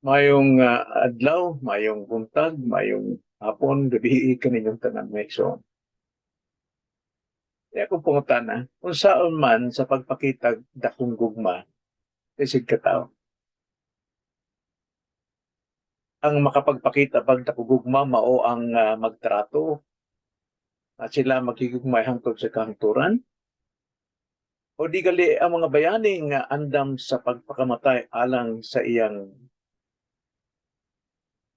Maayong adlaw, maayong buntag, maayong hapon, gabii kaninyong tanan, mga igsoon. Kaya akong pangutana, unsaon man sa pagpakitag dakong gugma isig katao? Ang makapagpakita pag dakong gugma mao ang magtrato at sila makigugmay hangtod sa kahangturan? O di gali ang mga bayani nga andam sa pagpakamatay alang sa iyang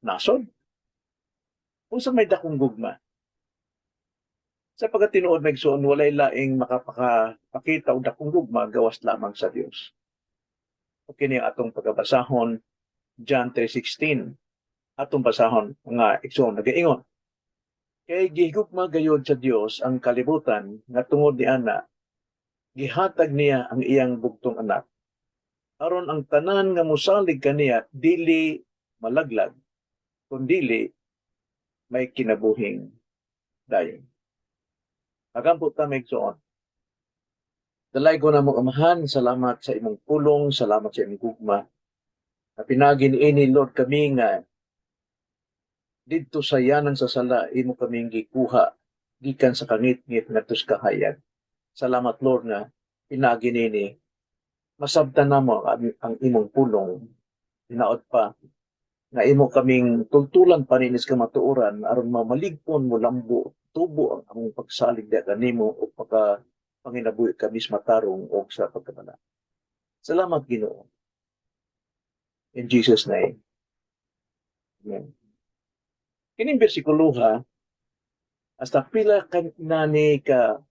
nasod? Unsa may dakong gugma? Sa pagkatinuod, mga igsoon, walay laing makapakapakita og dakong gugma gawas lamang sa Dios. O kini ang atong pagabasahon, John 3:16. Atong basahon, nga igsoon, nagaingon: "Kay gihigugma gayod sa Dios ang kalibutan nga tungod ni ana gihatag niya ang iyang bugtong anak aron ang tanan nga mosalig kaniya dili malaglag kundili may kinabuhing dayon." Magampo ta, mga igsoon. Dalaygon namong Amahan, salamat sa imong pulong, salamat sa imong gugma. Na pinaagi niini, Lord, kami nga didto sa yanan sa sala, imo kaming gikuha gikan sa kangitngit ngadto sa kahayag. Salamat, Lord, nga pinaagi niini masabtan namo ang imong pulong. Hinaot pa nga imo kaming tultulan pa niini sa kamatuoran aron mamaligpon mo lambo tubo ang among pagsalig diha kanimo ug pagka panginabuhi kami sa matarong og sa pagkabala. Salamat, Ginoo. In Jesus' name. Amen. Kining bersikulo ha, hasta pila ka na ni ka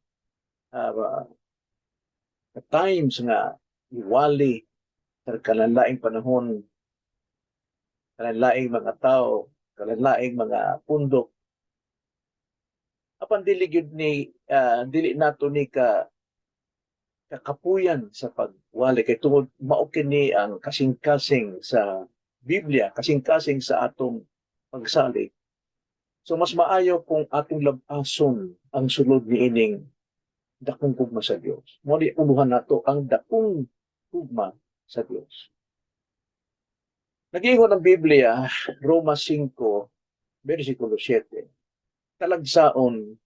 times nga iwali sa kalanlaing panahon, kalanlaing mga tao, kalanlaing mga pundok. Apan dili gyud ni dili nato ni ka kakapuyan sa pagwali kay tungod mao kini ang kasing-kasing sa Biblia, kasing-kasing sa atong pagsalig. So mas maayo kung atong lab-ason ang sulod niining dakong gugma sa Dios. Mao ni uluhan nato ang dakong gugma sa Dios. Nag-ingon ang Biblia, Roma 5, versikulo 7. Talagsaon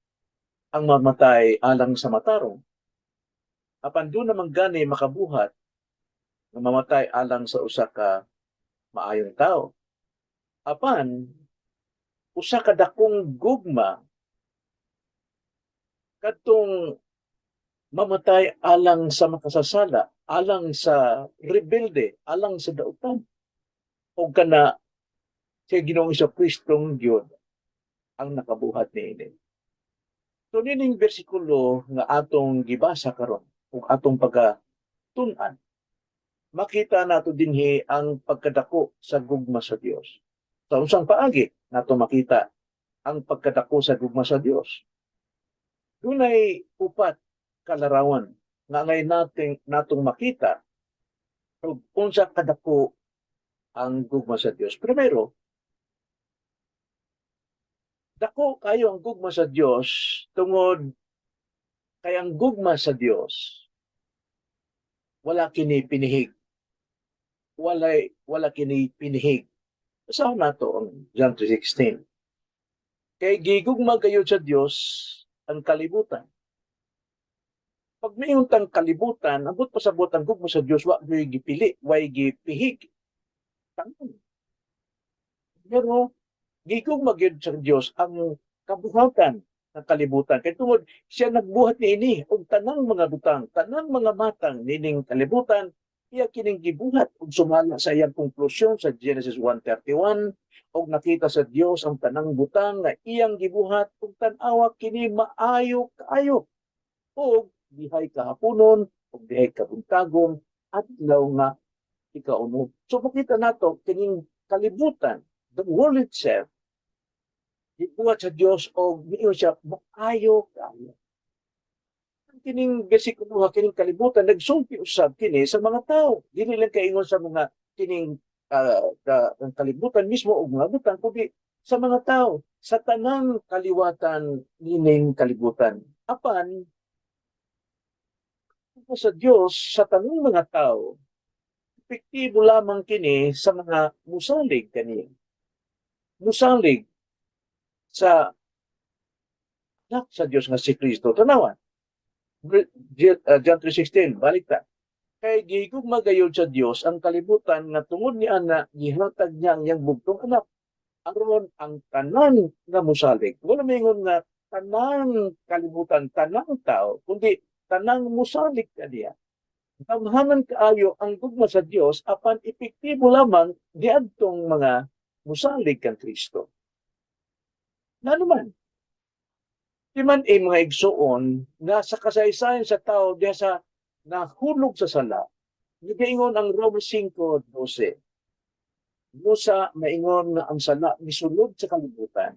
ang mamatay alang sa matarong. Apan duna man gani makabuhat nga mamatay alang sa usa ka maayong tao. Apan usa ka dakong gugma kadtong mamatay alang sa makasasala, alang sa rebelde, alang sa dautan. O kana si Ginoong Kristo gyud ang nakabuhat niini. So nining bersikulo nga atong gibasa karon ug atong pagkatun-an, makita nato dinhi ang pagkadako sa gugma sa Dios. Sa unsang paagi nato makita ang pagkadako sa gugma sa Dios? Dunay upat kalarawan nga ngay nating natong makita ug unsa kadako ang gugma sa Dios. Primero, dako kayo ang gugma sa Dios tungod kay ang gugma sa Dios wala kini pinihig. Wala kini pinihig. Basahon nato ang John 3:16. "Kay gigugma kayo sa Dios ang kalibutan." Pag miingon tang kalibutan, ambot pasabot ang gugma sa Dios wa gyud gipili, way gipihig. Tanan. Pero gigugma gyud sa Dios ang kabuhatan ng kalibutan. Kay tungod siya nagbuhat niini og tanang mga butang, tanang mga matang nining kalibutan iya kining gibuhat ug sumala sa iyang konklusyon sa Genesis 1:31, og nakita sa Dios ang tanang butang nga iyang gibuhat ug tan-awa kini maayo kaayo. Ug dihay kahaponon ug dihay kabuntagon, adlaw nga ikaunom. So makita nato kining kalibutan, the world itself, gibuhat sa Dios og miingon siya maayo kaayo. Kining bersikulo, kining kalibutan nagsulti usab kini sa mga tao. Dili lang kaingon sa mga kining ang kalibutan mismo og mga butang kundi sa mga tao, sa tanang kaliwatan nining kalibutan. Apan sa Dios sa tanang mga tao Epektibo lamang kini sa mga musalig kaniya. Musalig sa anak sa Dios nga si Kristo. Tanawan. John 3:16, balik ta. Kay gihigugma gayud sa Dios ang kalibutan nga tungod ni ana gihatag niya ang iyang bugtong anak aron ang tanan nga musalig. Wala maingon nga tanang kalibutan, tanang tao, kundi tanang musalig kaniya. Gamhanan kaayo ang gugma sa Dios, apan epektibo lamang niadtong mga musalig kang Kristo. Ngano man? Di man eh, mga igsuon, nga sa kasaysayan sa tao diha sa nahulog sa sala, nagaingon ang Roma 5:12. Busa maingon nga ang sala misulod sa kalibutan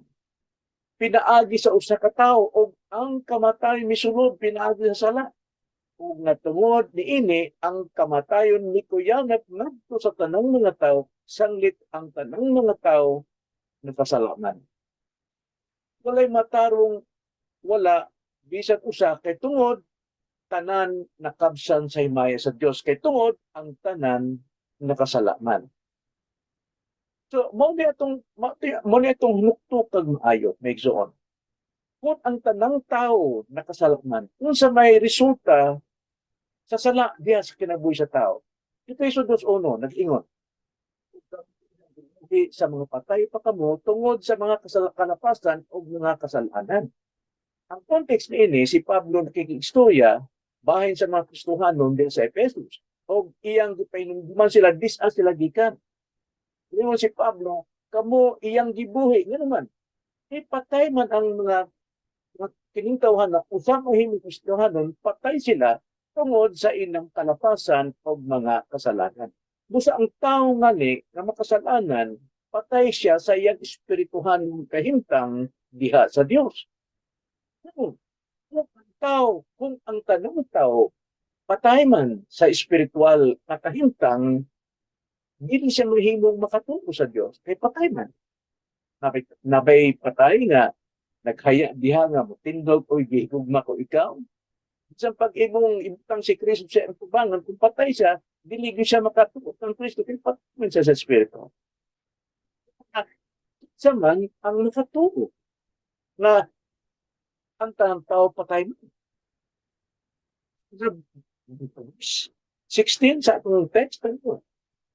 pinaagi sa usa ka tawo, ug ang kamatayon misulod pinaagi sa sala. Ug natungod niini ang kamatayon mikuyanat ngadto sa tanang mga tawo, sanglit ang tanang mga tawo nakasalanan. Walay matarong, wala bisan usa, kay tungod tanan nakabsan sa himaya sa Dios, kay tungod ang tanan nakasalaman. So mao ni atong hinuktok kag maayo, mga igsoon. Kung ang tanang tao nakasalaman, unsa may resulta sa sala diha sa kinabuhi sa tao? Efeso 2:1 nag-ingon, "Di sa mga patay pa kamo tungod sa mga kalapasan o mga kasalanan." Ang context niini, si Pablo nakikiistorya bahin sa mga Kristohanon din sa Ephesus. O iyang gipahinumduman sila, dis-a sila gikan. Ingon si Pablo, kamo iyang gibuhi. Nga naman, eh, patay man ang mga kining tawhan na usa mahimong Kristohanon, patay sila tungod sa ilang kalapasan o mga kasalanan. Busa ang tao ngani nga makasalanan, patay siya sa iyang espirituhanong kahimtang diha sa Dios. Kung ang tanang tao patay man sa espiritual na kahimtang, dili siya mahimong makatuo sa Dios kay patay man. Nabay patay nga naghaya diha nga motindog, "Oy, gihigugma ko ikaw"? Bisan pag imong ibutang si Kristo sa iyang tubangan, kung patay siya, dili gyud siya makatuo kang Kristo kay patay man siya sa espiritu. Sa man ang nakatuo na ang tanang tao patay man. 16 sa atong text ano?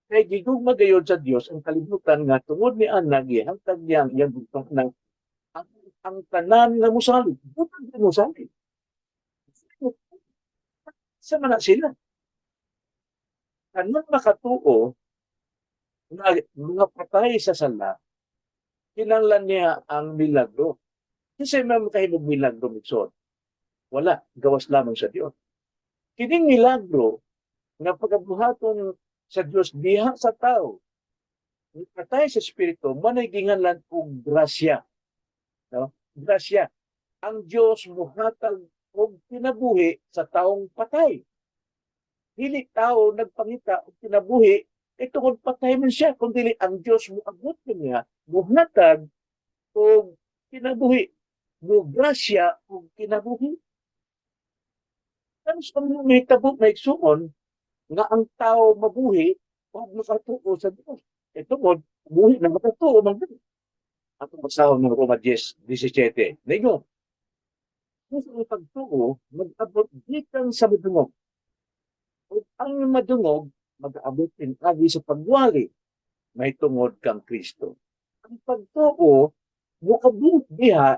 Kay gigugma gayud sa Dios ang kalibutan nga tungod ni ana gihatag niya ang iyang bugtong anak ang tanan nga mosalig, butang nga mosalig. Sa man na sila. Tanang makatuo na mga patay sa sala, kinahanglan niya ang milagro. Kasi may makahimog milagro, igsoon? Wala, gawas lamang sa Dios. Kining milagro nga pagabuhaton sa Dios diha sa tao, patay sa espiritu, manay ginganlan og grasya. No? Grasya. Ang Dios muhatag og kinabuhi sa taong patay. Dili tao nagpangita og kinabuhi eh tungod patay man siya, kun dili ang Dios moabot niya, muhatag og kinabuhi, mo grasya og kinabuhi. Ano sa mga mahitabo, mga igsuon, nga ang tao mabuhi o makatuo sa Dios? Eh tungod, buhi na makatuo man gud. Atong basahon ng Roma 10:17. Ningon, kung sa pagtuo, mag-abot gikan sa madungog. Ug ang madungog, mag-abot agi sa pagwali may tungod kang Kristo. Ang pagtuo, muabot diha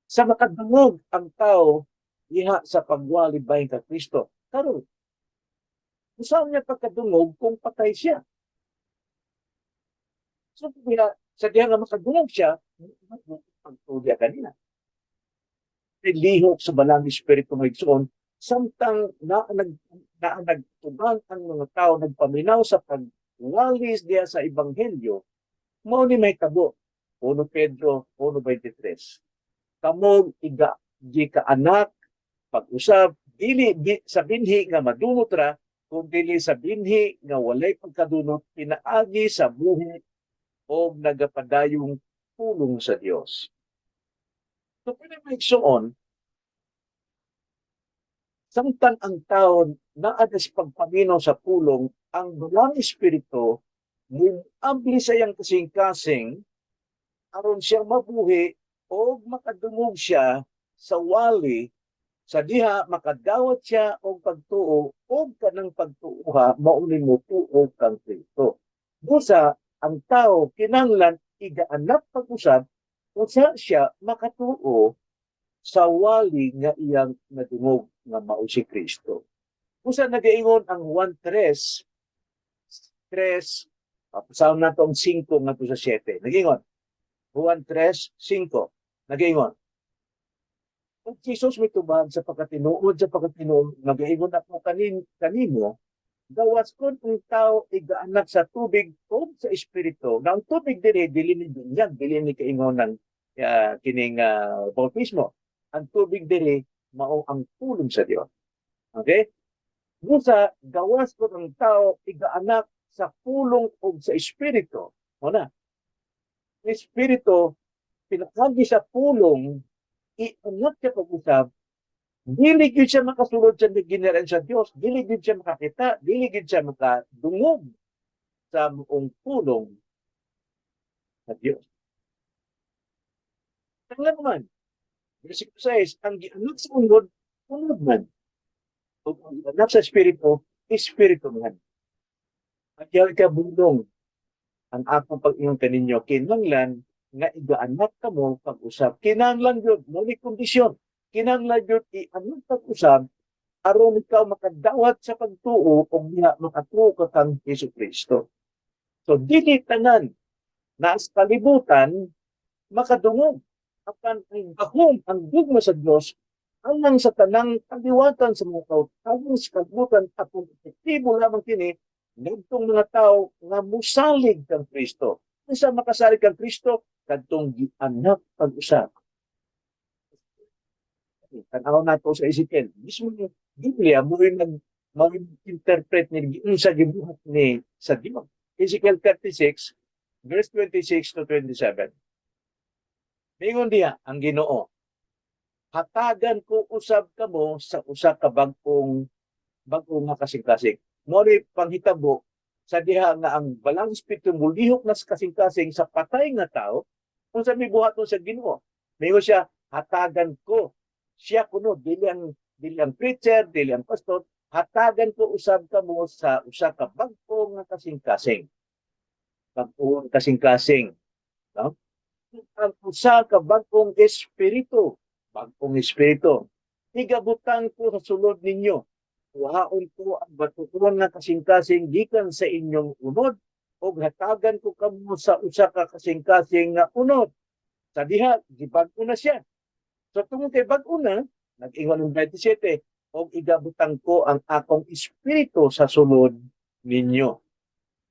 sa makadungog ang tao diha sa pagwali bahin kang Kristo. Karon, saan niya pagkadungog kung patay siya? So, diha, sa diha nga makadungog siya, pagtuo diha kanina. Lihok sa Balang Espiritu, mga igsoon, samtang na nagtubang ang mga tao nagpaminaw sa pagwalis diha sa ebanghelyo, mao ni may tabo. 1 Pedro 1:23. Kamog iga di ka anak pag-usab dili di, sa binhi nga madunot ra, kung dili sa binhi nga walay pagkadunot pinaagi sa buhi o nagapadayong pulong sa Dios. So, pwede mga igsoon, Samtang ang tao naa sa pagpaminaw sa pulong, ang Balaang Espiritu muabli sa iyang kasing-kasing aron siya mabuhi o makadungog siya sa wali. Sa diha makadawat siya og pagtuo, og kanang pagtuoha mao ni motuo kang Kristo. Busa ang tao kinahanglan igaanak pag-usab usa siya makatuo sa wali nga iyang nadungog nga mao si Kristo. Usa nagaingon ang Juan 3 3, pasahon nato ang 5 ngadto sa 7. Nagaingon Juan 3, 5. Nagaingon, ug Jesus mitubag, Sa pagkatinuod, nagaingon ako kanimo, gawas kon ang tao igaanak sa tubig ug sa espiritu. Na ang tubig diri, dili ni binyag, dili ni kaingon ng kining bautismo. Ang tubig diri mao ang pulong sa Dios. Okay? Busa gawas kon ang tao igaanak sa pulong ug sa espiritu. Mao na. Espiritu pinakagi sa pulong, iangat siya pag-usab, dili gyud siya makasulod sa ginhiarian sa Dios, dili gyud siya makakita, dili gyud siya makadungog sa buong pulong sa Dios. Kaya naman, versikulo 6, ang gianak sa unod, unod man. Ug ang gianak sa espiritu, espiritu man. At yan kabulong ang akong pag-ingon kaninyo, kinahanglan nga igaanak kamo pag-usab. Kinahanglan gyud, mao ni kondisyon. Kinahanglan gyud ianak pag-usab aron ikaw makadawat sa pagtuo ug diha makatuo ka kang Hesus Kristo. So dili tanan na sa kalibutan makadungog, apan ang gahom, ang gugma sa Dios alang sa tanang kaliwatan sa mga kautagong sa kalibutan, atong epektibo lamang kini ngadtong mga tao nga musalig kang Kristo. Unsa makasalig kang Kristo? Kadtong gianak pag-usab. Tanaw nato sa Ezekiel. Mismo yung Biblia mo rin nag interpret ni unsa gibuhat ni sa Dios. Ezekiel 36 verse 26 to 27. Mingon diha ang Ginoo, "Hatagan ko usab kamo sa usa ka bag-ong nga kasing-kasing." Mao ni panghitabo sa diha nga ang Balaang Espiritu mulihok na sa kasing-kasing sa patay nga tao. Unsa may buhaton sa Ginoo? Mingon siya, "Hatagan ko." Siya kuno, dili ang preacher, dili ang pastor. "Hatagan ko usab kamo sa usa ka bag-o nga kasing-kasing." Bag-ong kasing-kasing. No? Ang usa ka bag-ong espiritu, bag-ong espiritu. Igabutang ko sa sulod ninyo. Kuhaon ko ang batuon nga kasing-kasing gikan sa inyong unod ug hatagan ko kamo sa usa ka kasing-kasing nga unod. Sa diha, gibag-o na siya. So tungod kay bag-o na, nag-ingon ang 27, "Og igabutang ko ang akong espiritu sa sulod ninyo."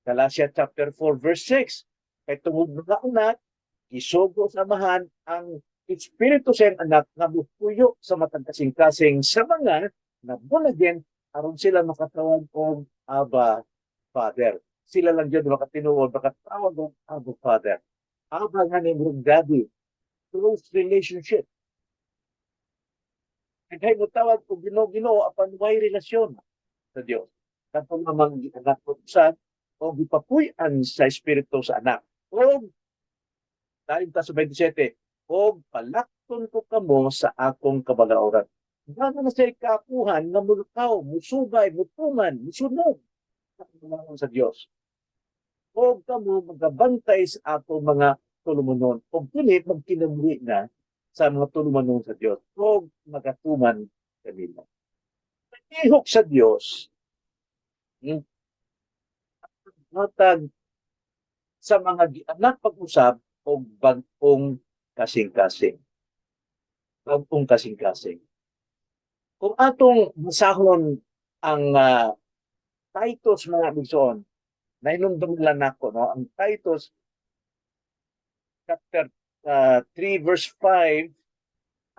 Galatia chapter 4 verse 6. Kay tungod mga anak, gisugo sa Amahan ang espiritu sa iyang anak nga mupuyo sa matag kasing-kasing sa mga na born again aron sila makatawag og "Abba Father." Sila lang jud makatinuod makatawag og "Abba Father." Abba nga ni murag daddy. Close relationship. Kay mo tawag og Ginoo, Ginoo, apan way relasyon sa Dios. Kadto lamang gianak ko sa o gipapuy-an sa espiritu sa anak. O dahil ta sa 27, "Og palakton ko kamo sa akong kabalauran." Gana na siya kaapuhan nga mulakaw, musubay, mutuman, musunod sa kabalauran sa Dios. Og kamo magabantay sa ato mga tulumanon. Og kini magkinabuhi na sa mga tulumanon sa Dios. Og magatuman kanila. Ihok sa Dios, hatag sa mga gianak pag-usab og bag-ong kasing-kasing. Bag-ong kasing-kasing. Kung atong basahon ang Titus, mga igsoon, nahinumdum lang nako, no, ang Titus chapter 3 verse 5,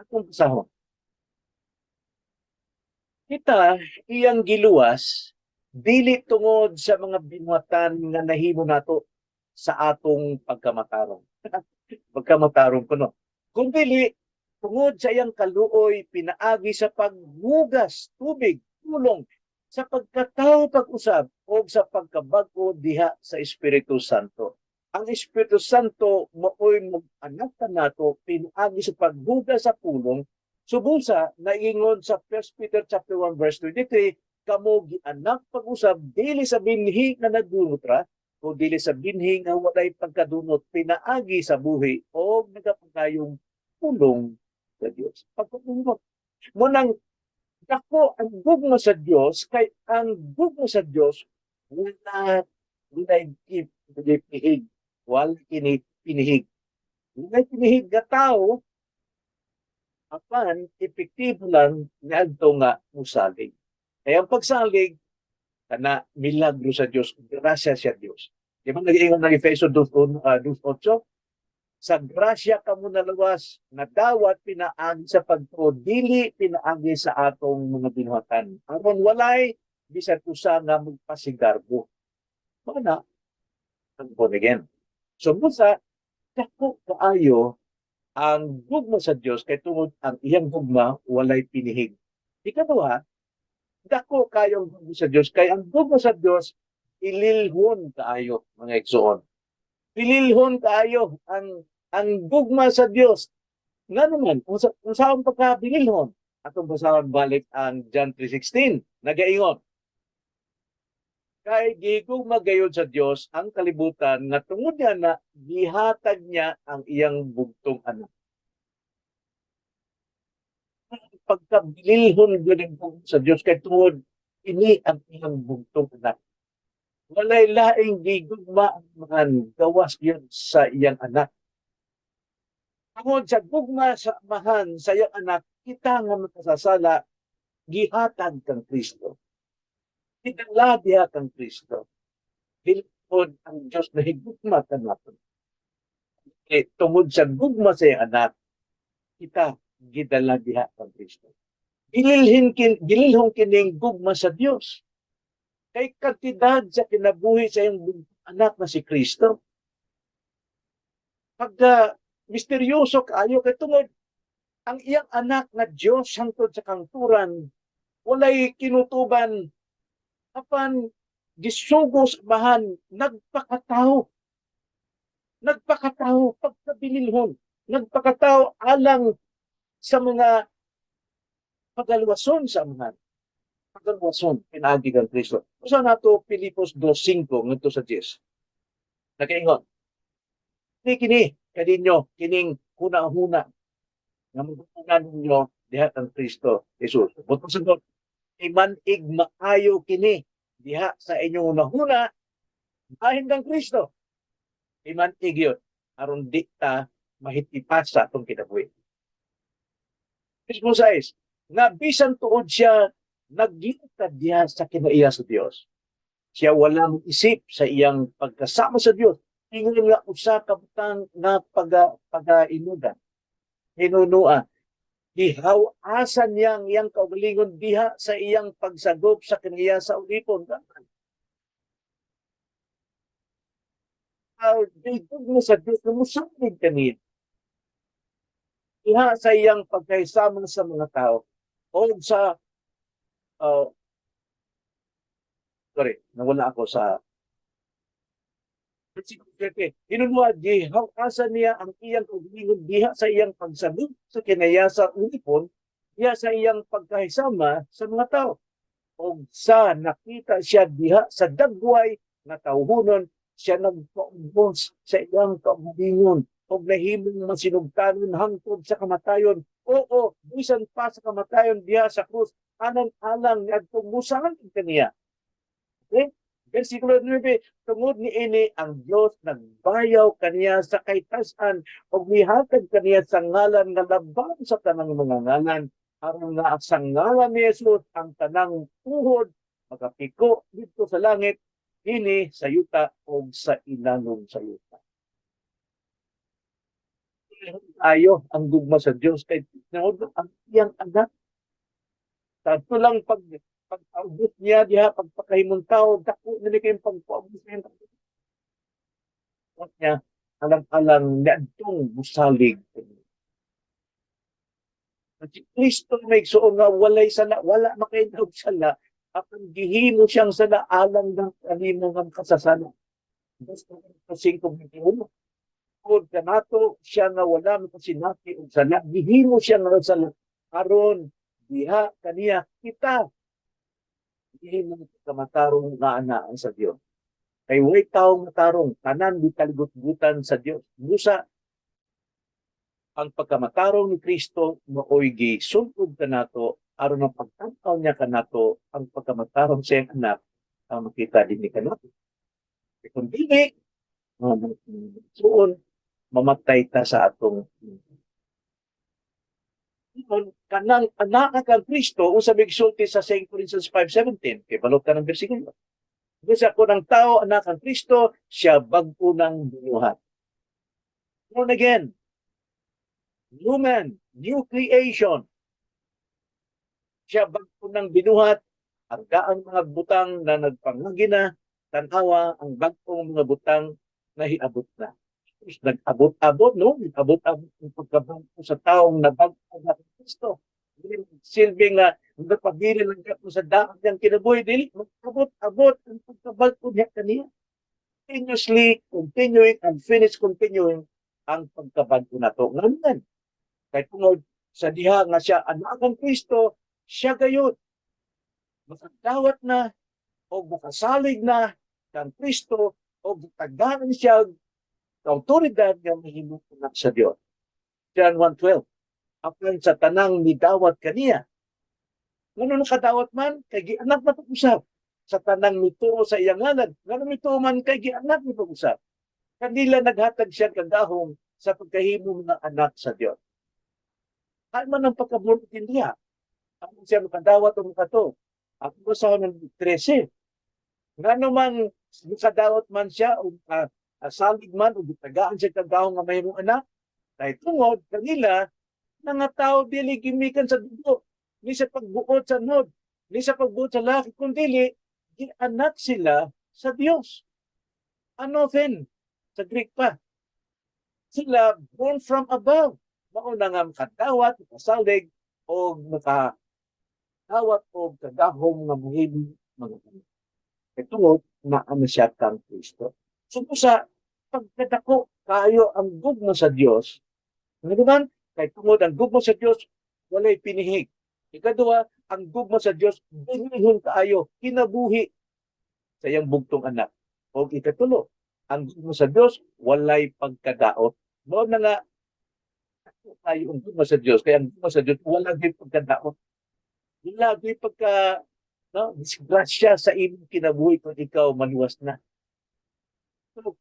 atong basahon. Kita iyang giluwas dili tungod sa mga binuhatan nga nahimo nato sa atong pagkamatarong. Pagkamatarong kuno. Kung dili Tungod sa iyang kaluoy pinaagi sa paghugas tubig pulong, sa pagkatawo pag-usab o sa pagkabag-o diha sa Espiritu Santo. Ang Espiritu Santo maoy mag-anak kanato pinaagi sa paghugas sa pulong. Subusa naingon sa 1 Peter chapter 1 verse 23, kamo gianak pag-usab dili sa binhi nga nagdunot ra o dili sa binhi nga walay pagkadunot, pinaagi sa buhi o nagapagayong pulong sa Dios. Pagkadunot. Mao nang dako ang gugma sa Dios kay ang gugma sa Dios walay pinihig. Wala kini pinihig. Walay pinihig nga tao, apan epektibo lang niadto nga musalig. Kaya ang pagsalig kana milagro sa Dios, grasya sa Dios. Di ba nag-iingon ng Efeso 2, 2:8? Sa grasya kamo naluwas, nadawat pinaagi sa pagtuo, dili pinaagi sa atong mga binuhatan, aron walay bisan usa nga magpasigarbo. Mao na ang born again. So busa dako kaayo ang gugma sa Dios kay tungod ang iyang gugma walay pinihig. Ikaduha, dako kaayo ang gugma sa Dios kay ang gugma sa Dios ililhon kaayo, mga igsoon. Ililhon kaayo ang gugma sa Dios. Nga naman, kung saan pagkabililhon, atong basahon balik ang John 3:16, nagaingon, "Kay gigugma gayud sa Dios ang kalibutan nga tungod niya na gihatag niya ang iyang bugtong anak." Pagkabililhon gyud ang gugma sa Dios kay tungod ini ang iyang bugtong anak. Walay laing gigugma ang Amahan gawas gyud sa iyang anak. Tungod sa gugma sa Amahan sa iyang anak, kita nga makasasala gihatag kang Kristo. Gidala diha kang Kristo. Dili tungod ang Diyos na higugma kanato. Eh, tungod sa gugma sa iyang anak, kita gidala diha kang Kristo. Gililhon kining gugma sa Dios. Kay kantidad sa kinabuhi sa iyang anak na si Kristo. Pagka misteryoso kaayo kay tungod ang iyang anak na Dios hangtod sa kangturan, walay kinutuban, apan gisugo sa Amahan, nagpakatao. Nagpakatao pagkabililhon, nagpakatao alang sa mga pagaluwason sa Amahan. Pagaluwason pinaagi kang Kristo. Usa nato Filipos 2:5 ngadto sa 10. Nakaingon, "Ni kini kaninyo kining huna-huna nga maguna ninyo diha kang Kristo Jesus." Butong sagot, iman-ig maayo kini diha sa inyong hunahuna bahin kang Kristo. Iman-ig yun aron di ta mahitipas sa atong kinabuhi. Mismo sais, nga bisan tuod siya naglingkad diha sa kinaiya sa Dios, siya wala isip sa iyang pagkasama sa Dios ingon nga usa ka butang nga pagainugan. Hinunua, gihaw-asan niya ang iyang kaugalingon diha sa iyang pagsagop sa kinaiya sa ulipon. Gugma sa Dios nga mosalig kaniya diha sa iyang pagkahisama sa mga tao o sa sorry, nawala ako sa versikulo 7. Hinunua, gihaw-asan niya ang iyang kaugalingon diha sa iyang pagsagop sa kinaiya sa ulipon, diha sa iyang pagkahisama sa mga tao. Og sa nakita siya diha sa dagway nga tawhonon, siya nagpaubos sa iyang kaugalingon og nahimong masinugtanon hangtod sa kamatayon. Oo, bisan pa sa kamatayon diha sa krus, alang-alang niadtong musalig kaniya. Okay? Versikulo 9, tungod ni ini ang Dios nagbayaw kaniya sa kaytas-an ug mihatag kaniya sa ngalan nga labaw sa tanang mga ngalan, aron nga sa ngalan ni Jesus ang tanang tuhod makapiko didto sa langit, dinhi sa yuta ug sa ilalom sa yuta. Ayo ang gugma sa Dios kay tungod ang iyang anak. Kadto lang pag-aubos niya diha, pagpakahimong tao, dako na ni kayong pagpaubos niya niya alang-alang niadtong musalig. At si Kristo, mga igsoon, nga walay sala, wala makaila og sala, apan gihimo siyang sala alang ng kanimo nga kasasala. Basta 5:21. Tungod kanato, siya nga wala makasinati og sala, gihimo siya nga sala aron diha kaniya kita gihimo kamatarong nga anaan sa Dios. Kay way taong matarong, tanan gikaligot-gutan sa Dios. Busa ang pagkamatarong ni Kristo maoy gisulod kanato aron ang pagtan-aw niya kanato, ang pagkamatarong sa iyang anak ang makita din ni kanato. Kung dili, suon, mamatay ta sa atong. Ingon, kanang anak kang Kristo, unsa may gisulti sa 2 Corinthians 5:17? Kay balot ka ng bersikulo. Bisa kung ang tao anak ang Kristo, siya bag-o ng binuhat. Born again. New man, new creation. Siya bag-o ng binuhat, ang daang mga butang na nagpangagi na, tanawa ang bag-ong mga butang na hiabot na. Nag-abot-abot, no? Nag-abot-abot ang pagkabago sa taong nabag-o na Kristo. Silbi nga, nagpabilin lang ka sa daan niyang kinabuhi, dili, mag-abot-abot ang pagkabago niya kaniya. Continuously, continuing, and finish continuing ang pagkabago na to. Ngayon, kay tungod sa diha nga siya anak ang Kristo, siya gayud makadawat na o makasalig na kang Kristo o tagaan siya ang autoridad nga mahimong anak sa Dios. John 1:12. Apan sa tanang nidawat kaniya. Ngano nakadawat man? Kay gianak na pag-usab. Sa tanang mituo sa iyang ngalan. Ngano mituo man? Kay gianak ni pag-usab. Kanila naghatag siya kagahom sa pagkahimo mga anak sa Dios. Ay man ang pagka-born again niya. Ang siya makadawat o makato. Ako sa ng 13. Ngano man makadawat man siya o salig man o gitagaan siya kagahom nga mahimong anak, kay tungod kanila mga tao dili gimikan sa dugo, ni sa pagbuot sa nod, ni sa pagbuot sa laki, kundi gianak sila sa Dios. Anothen sa Greek pa. Sila born from above. Mao na nga makadawat, makasalig o makadawat o kagahom nga mahimong mga anak. Kay tungod na ano siya kang Kristo. So sa pagkadako kayo ang gugma sa Dios, ano man, kay tungod ang gugma sa Dios walay pinihig. Ikaduha, ang gugma sa Dios binihon kaayo, kinabuhi sa iyang bugtong anak. O ikatulo, ang gugma sa Dios walay pagkadaot. Mao na nga tayo ang gugma sa Dios, kaya ang gugma sa Dios wala gyud pagkadaot. Wala gyud pagka, no, disgrasya sa imong kinabuhi kung ikaw maluwas na. So,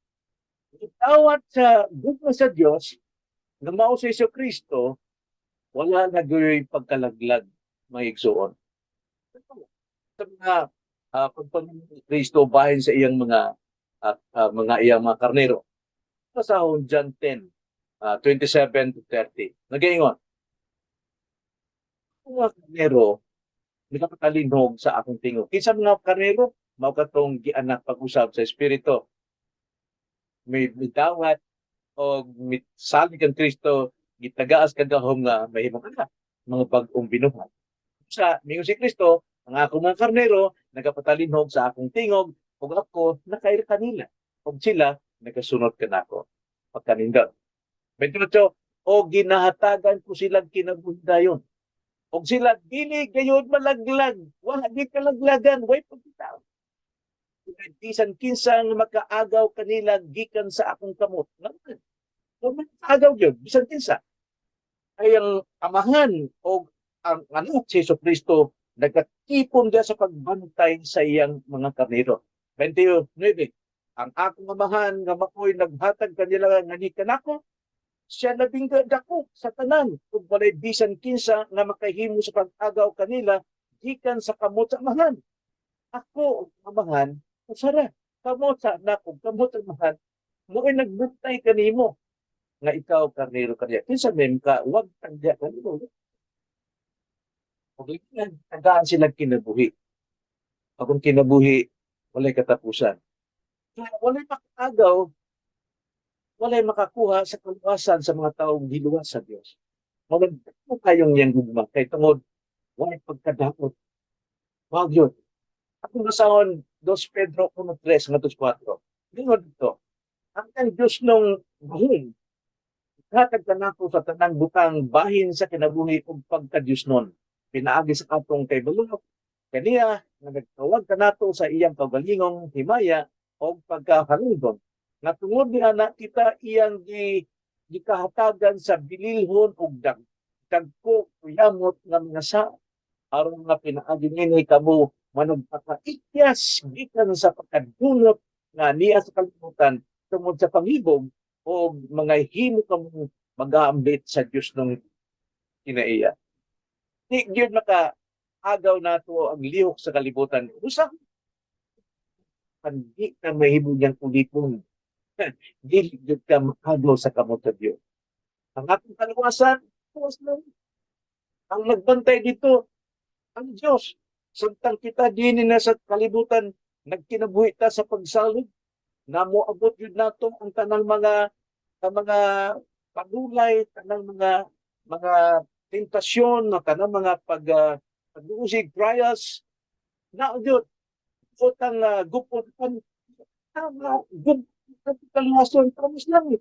itawat sa gugma sa Dios nga mao si Hesus Kristo, wala na gyud pagkalaglag, mga igsuon. Sa mga pagpamilya ni Kristo bahin sa iyang mga iyang mga karnero. Basahon John 10, 27 to 30. Nagaingon, "Ang mga karnero nakapatalinhog sa akong tingog." Kinsa mga karnero? Mao katong gianak pag-usab sa Espiritu. May midawat o misalig ang Kristo, gitagaas kagahom nga mahimong anak, mga bag-ong binuhat. Sa mingon si Kristo, "Ang akong mga karnero nagapatalinhog sa akong tingog ug ako nakaila kanila ug sila nagasunod kanako." Pagkanindot. 28, "O ginahatagan ko silang kinabuhi dayon. Og sila dili gayud malaglag, wala di kalaglagan, way pagkitao. Bisan kinsang makaagaw kanila gikan sa akong kamot." Naman. So, makaagaw gyud bisan kinsa. Ay ang Amahan o ang anak si Hesus Kristo nagkatipon diya sa pagbantay sa iyang mga karnero. 29, "Ang akong Amahan nga maoy naghatag kanila nga ni kanako, siya labing dako sa tanan ug walay bisan kinsa nga makahimo sa pag-agaw kanila gikan sa kamot sa Amahan. Ako ug ang Amahan usara." Kamot sa anak ug kamot sa Amahan mo'y nagbantay kanimo nga ikaw karnero kaniya. Kinsa may ka wag tagya kanimo. Ug tagaan sila kinabuhi. Akong kinabuhi walay katapusan. So, walay makaagaw, walay makakuha sa kaluwasan sa mga taong giluwas sa Dios. Mao kayong niyang gugma kay tungod way pagkadaot. Wag yun. Atong basahon 2 Pedro 1:3 ngadto 4. Ingon dito, ang Diosnong gahom hatag kanato sa tanang butang bahin sa kinabuhi ug pagka-Diosnon pinaagi sa atong kahibalo kaniya nga nagtawag kanato sa iyang kaugalingong himaya o pagkahalungdon, nga tungod niana kita iyang gikahatagan sa bililhon ug dagko yamot nga mga saad, aron nga pinaagi niini kamo manugpakaikyas gikan sa pagkadunot nga niya sa kalibutan tungod sa panghibog, o mga himo kamo mag-aambit sa Diosnong kinaiya. Di gyud maka agaw nato ang lihok sa kalibutan. Usa di ka mahimo niyang ulipon. Dili gyud ka makagaw sa kamot sa Dios. Ang atong kaluwasan, tuwas lang. Ang nagbantay dito, ang Diyos. Samtang kita dinhi na sa kalibutan, nagkinabuhi ta sa pagsalig, namo abot yun nato ang tanang mga panulay, tanang mga tentasyon, na tanang mga pag-uusig, trials, na yun, utang gupon, tama, gupon, kaluwasan, promise lang eh.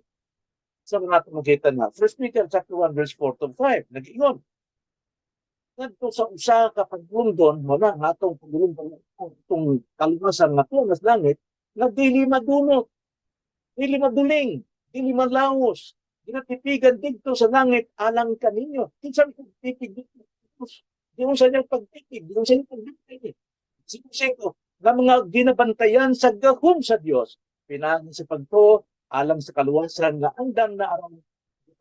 Sa mga makita na, 1 Peter chapter 1 verse 4 to 5, nag-ingon, ngadto sa usa ka paglundon, mo na nga atong paglundon, itong kaluwasan nga tuwa sa langit, nga dili madunot, dili maduling, dili malawos, ginatipigan didto sa langit alang kaninyo. Kinsa may pagtipig dito? Di mo sa niyang pagtipig, di mo sa niyang pagtipig. Siko nga mga ginabantayan sa gahom sa Dios, pinaagi sa pagtuo alang sa kaluwasan nga andam na aron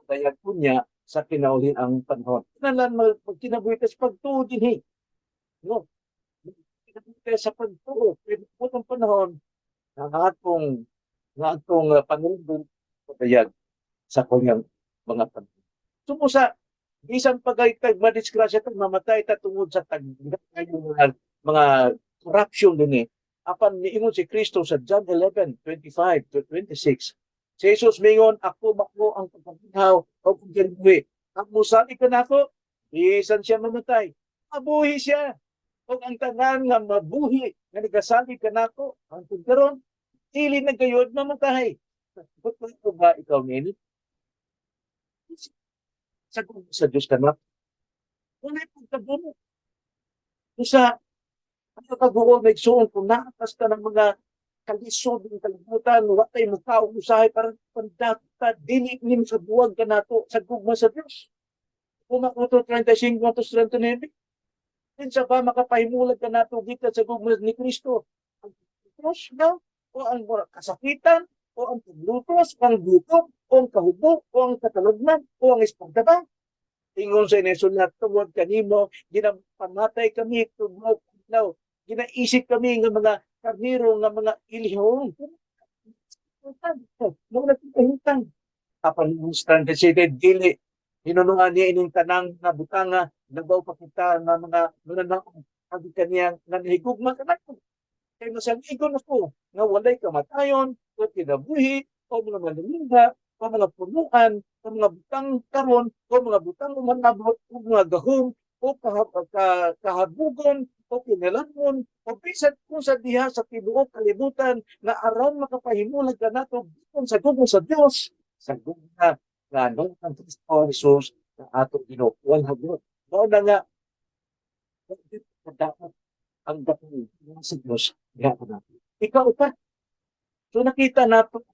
dayag niya sa kinauliang panahon. Kinalan magkinabuhi sa pagtuo dinhi. No? Magkinabuhi sa pagtuo. Pero ang panahon nga atong panulundon padayag sa kanyang mga panahon. Sumusa, bisan pagay tag madisgrasya tag mamatay ta tungod sa tag mga corruption din eh. Apan niingon si Kristo sa John 11:25 to 26. Si Jesus mingon, "Ako mao ang pagkaginhaw o pagkinabuhi. Ang musalig kanako, bisan siya mamatay, mabuhi siya. Ug ang tanan nga mabuhi nga nagasalig kanako, hangtod karon, dili na gayud mamatay." Ba't ba ikaw niini? Sa Diyos ka na, wala pagkabuno. Usa, ano kaguol may igsuon kung naatas ka ng mga kalisod ng kalibutan, wa tay makaon usahay para pandata, dili ni sa buwag ka nato sa gugma sa Dios. Roma 35 to 39. Kinsa ba makapahimulag ka nato gikan sa gugma ni Kristo? Ang krus ba? O ang kasakitan? O ang paglutos? O ang gutom? O ang kahubo? O ang katalagman? O ang espada ba? Ingon sa inesulat, tungod kanimo, ginapamatay kami tungod adlaw. Ginaisip kami nga mga karniro, nga mga ilihon. Mga nagkahintang. Apan translated, dili. Hinunungan niya ining tanang nga butanga, labaw pa kita nga mga mananaog agi kaniyang nga nahigugma kanako. Kay masaligon ako nga walay kamatayon, o kinabuhi, o mga manalingha, o mga punuan, o mga butang karon, o mga butang umanabot, o mga gahom, o kahabugon, o kinalamon, o bisan kung sa diha sa tibuok kalibutan nga aron makapahimulag kanato gikan sa gugma sa Dios, sa gugma nga no ang Kristo Jesus na atong Ginoo. Wala gyud. Mao na nga dapat ang dakong sa Dios diha nato. Ikaw pa. So nakita nato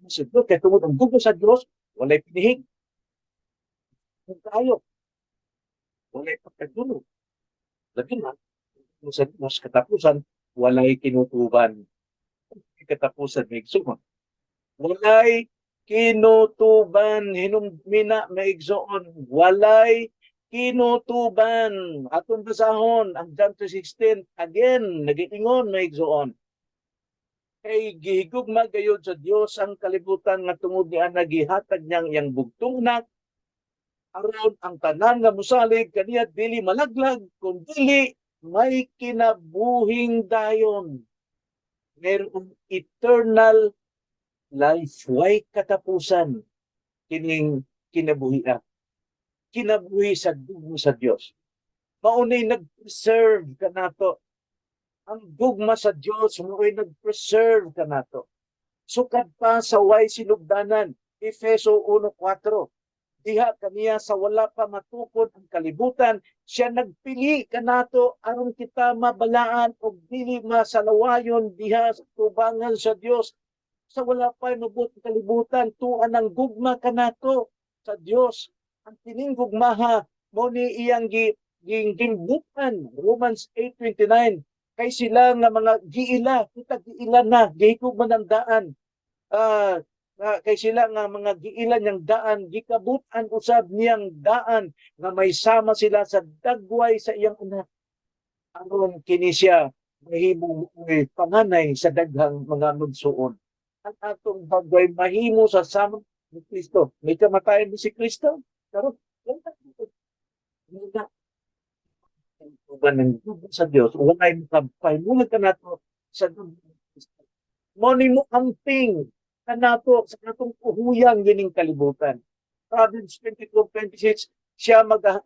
sa Dios kay tungod ang gugma sa Dios walay pinihig. Kung tayo walay pagkadunot. Labi na sa Diyos katapusan walay kinutuban. Katapusan, may igsoon. Walay kinutuban, hinumdumina, may igsoon. Walay kinutuban. Atong basahon ang John 3:16 again, nagiingon, may igsoon. Kay gihigugma gayud sa Dios ang kalibutan nga tungod niya nagihatag niyang iyang bugtong anak, aron ang tanan nga mosalig kaniya dili malaglag kun dili may kinabuhing dayon. Merong eternal life, way katapusan kining kinabuhi. Kinabuhi sa gugma sa Dios. Maunay nag-preserve kanato. Ang gugma sa Dios mao'y nag-preserve kanato. Sukad pa sa way sinugdanan, Efeso 1:4. Diha kaniya sa wala pa matukod ang kalibutan, siya nagpili kanato aron kita mabalaan og dili masalawayon diha sa tubangan sa Dios. Sa wala pa mabot ang kalibutan, tuan ang gugma kanato sa Dios. Ang kining gugmaha mo ni iyang gi gimbutan, Romans 8:29, kay sila nga mga giila, kita giila na, gihikog man ang daan. Kay sila nga mga giila niyang daan, gikabut-an usab niyang daan nga may sama sila sa dagway sa iyang anak, aron kini siya mahimong panganay sa daghang mga magsuon. Ang atong dagway mahimo sa sama ni Kristo. May kamatayan ni si Kristo, pero wala wala uban ng gugma sa Dios, walay makapahimulag kanato sa gugma ni Kristo. Mo ni mo amping kanato sa atong kuhuyang gining kalibutan. Proverbs 22:26, siya maga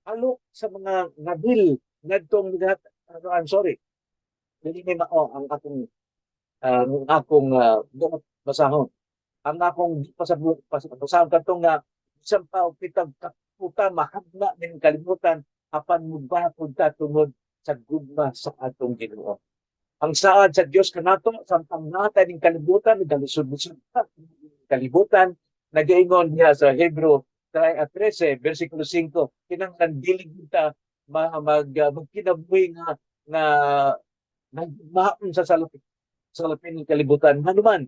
halok sa mga ngabil ngadtong ano, I'm sorry, dili ni mao ang akong buot basahon. Ang akong pasabot basahon kadtong nga bisan pa og kitag kaputa mahagna ning kalibutan, apan mubakod ta tungod sa gugma sa atong Ginoo. Ang saad sa Dios kanato samtang natay ning kalibutan, nagalisod-lisod pa kalibutan, nagaingon niya sa Hebrew 13 versikulo 5, kinahanglan dili kita magkinabuhi nga nga nagmaon sa salapin ng kalibutan. Hanuman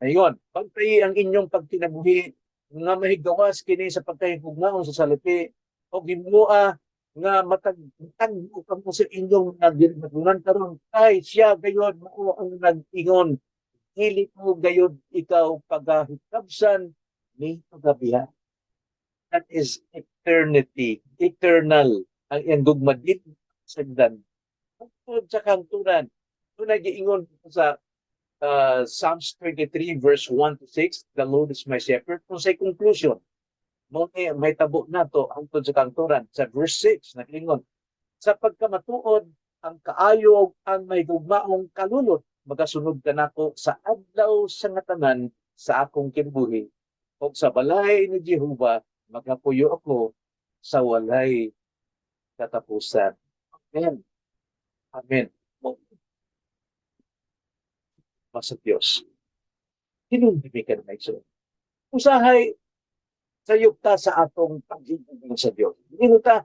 ayon, pagtayi ang inyong pagkinabuhi nga mahigawas kini sa pagkahigugmaon sa salapi o himoa nga matag tagbo kamo sa inyong nagginatunan karon, kay siya gayod mao ang nag-ingon, "Dili ko gayod ikaw pagahikabsan ni pagabiha." That is eternity, eternal ang iyang gugma, dili sagdan. Tungod sa kahangturan, dunay giingon sa Psalms 23 verse 1 to 6, "The Lord is my shepherd." Kung sa conclusion, mo ni may tabo nato hangtod sa kahangturan. Sa verse 6, nag-ingon, "Sa pagkamatuod, ang kaayo ang may gugmaong kalulot magasunod kanako sa adlaw sa nga tanan sa akong kinabuhi, ug sa balay ni Jehova magapuyo ako sa walay katapusan." Amen. Amen. Sa Dios. Hinumdumi ka na igsoon. Usahay, sayop ta sa atong paghigugma sa Dios. Ingon ta,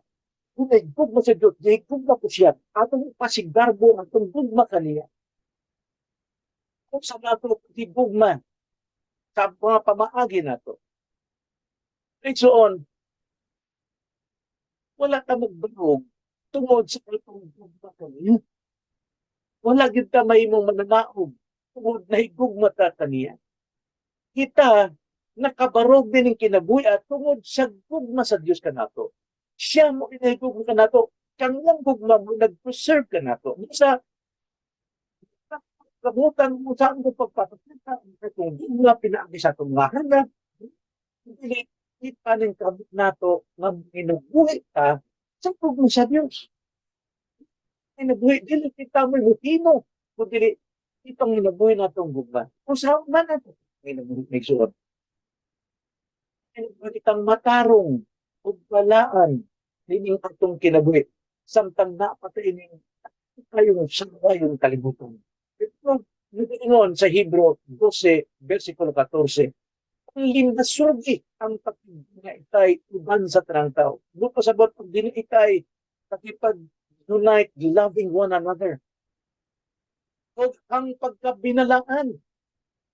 kung gugma sa Dios, gugma ko siya. Atong pasigarbo ang atong gugma kaniya. Kung sa nato gugma sa mga pamaagi nato. Igsoon, wala ta magbarog tungod sa atong gugma kaniya. Wala gyud ta mahimong mananaog tungod na higugma ta kaniya. Kita nakabarog din ng kinabuhi at tungod sa gugma sa Dios kanato. Siya mo inahigugma kanato, kanyang gugma mo nag-preserve kanato. Sa kabutan mo sa atong pagpapakita kung gugma pinaagi sa atong mga hanap, dili pa ning kabut nato nga kinabuhi ta sa gugma sa Dios. Kinabuhi, dili kita mo himo, kung dili itong kinabuhi natong gugma. Kung sa man nato kinabuhi, igsoon. Kinabuhi kitang matarong ug balaan nining atong kinabuhi samtang napatay ining kayong yung kalibutan. Ito, nag-ingon sa Hebrew 12, versikulo 14, ang lindasugi ang pagkina itay uban sa tanang tao. Buot pasabot pag dili itay pakipag-unite, loving one another. O ang pagkabinalaan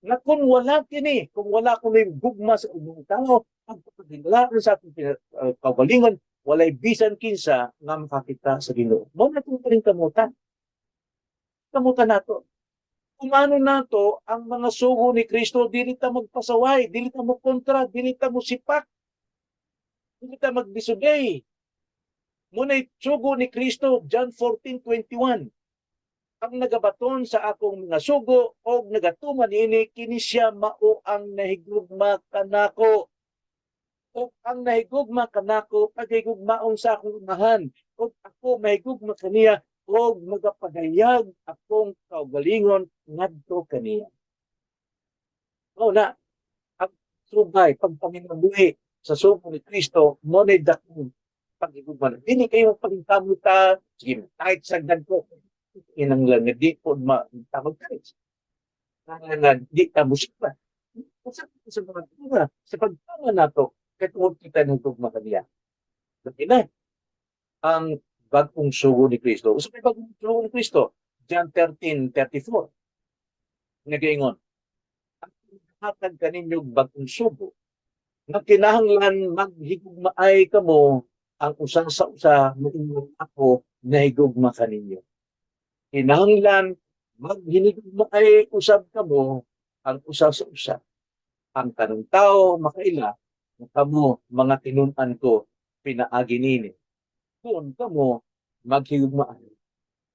na kung wala kini, kung wala kuno gugma sa ubang tao, ang pagkabinalaan sa atong kaugalingon, walay bisan kinsa nga makakita sa Ginoo. Mao na itong kamutan. Kamutan nato. Kung ano nato ang mga sugo ni Kristo, dili ta magpasaway, dili ta mo kontra, dili ta mo sipak, dili ta magdisobey. Muna'y sugo ni Kristo, John 14:21. Ang nagabaton sa akong mga sugo og nagatuman niini, kini siya mao ang nahigugma kanako. Ug ang nahigugma kanako paghigugmaon sa akong Amahan, ug ako mahigugma kaniya ug magapadayag akong kaugalingon ngadto kaniya. Mao na ang subay pagpanginabuhi sa sugo ni Kristo, mao na dakong paghigugma. Dili kayo magpangkamot ta, sige, kahit sagdan ko inang lang nga di po ma tawag kahit nga di ta musika sa mga tunga sa pagtama nato kay tungod kita ng gugma kaniya. Labi na ang bagong sugo ni Kristo. Usa may bagong sugo ni Kristo? John 13:34. Nagaingon, "Ang hatag kaninyo bagong sugo nga kinahanglan maghigugmaay kamo ang usa sa usa moingon ako nahigugma kaninyo." Kinahanglan maghinigugmaay usab kamo ang usa sa usa. Ang tanang tao makaila nga kamo mga tinun-an ko pinaagi nini kung kamo maghigugmaan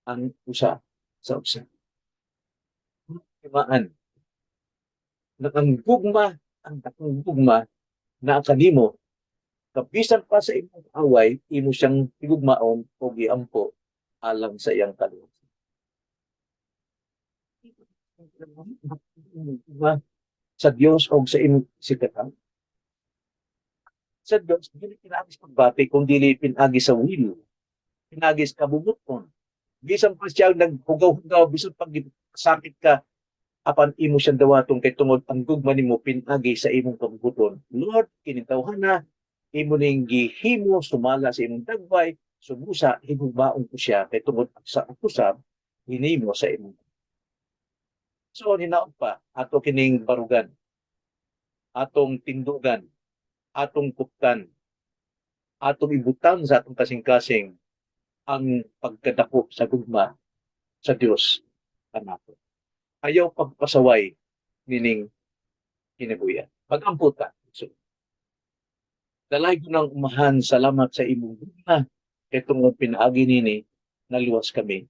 ang usa sa usa. Higugmaan na ang gugma, ang dakong gugma na kanimo, kabisan pa sa imong away, imo siyang higugmaon o giampo alang sa iyang kaluwasan. Sa Dios o sa imong sikatan. Sa Dios, dili pinaagi sa pagbati, kung dili pinaagi sa will. Pinaagi sa kabubut-on. Bisan pa siya naghugaw-hugaw, bisan pag sakit ka, apan imo siyang dawaton kay tungod ang gugma nimo pinaagi sa imong kabubut-on. Lord, kining tawhana, imo ning gihimo sumala sa imong dagway, sumusa higugmaon ko siya kay tungod sa akusab hinimo sa imong. So hinaot pa ato kining barugan, atong tindugan, atong kuptan, atong ibutang sa atong kasing-kasing ang pagkadako sa gugma sa Dios kanato. Ayaw pagpasaway nining kinabuhian. Magampo ta. So, Dalaygon ng Amahan, salamat sa imong gugma. Kay tungod pinaagi nini, naluwas kami.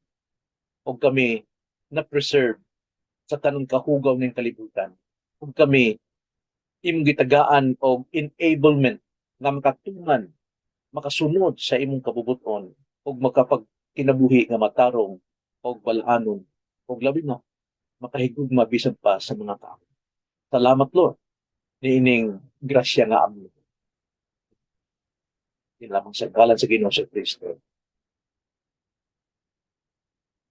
O kami na-preserve sa tanang kahugaw ng kalibutan. Ug kami imong gitagaan og enablement nga makatuman, makasunod sa imong kabubuton ug makapagkinabuhi nga matarong og balaanon ug labi na makahigugma bisan pa sa mga tao. Salamat, Lord, niining grasya nga amo. Lamang sa ngalan sa Ginoo sa Kristo.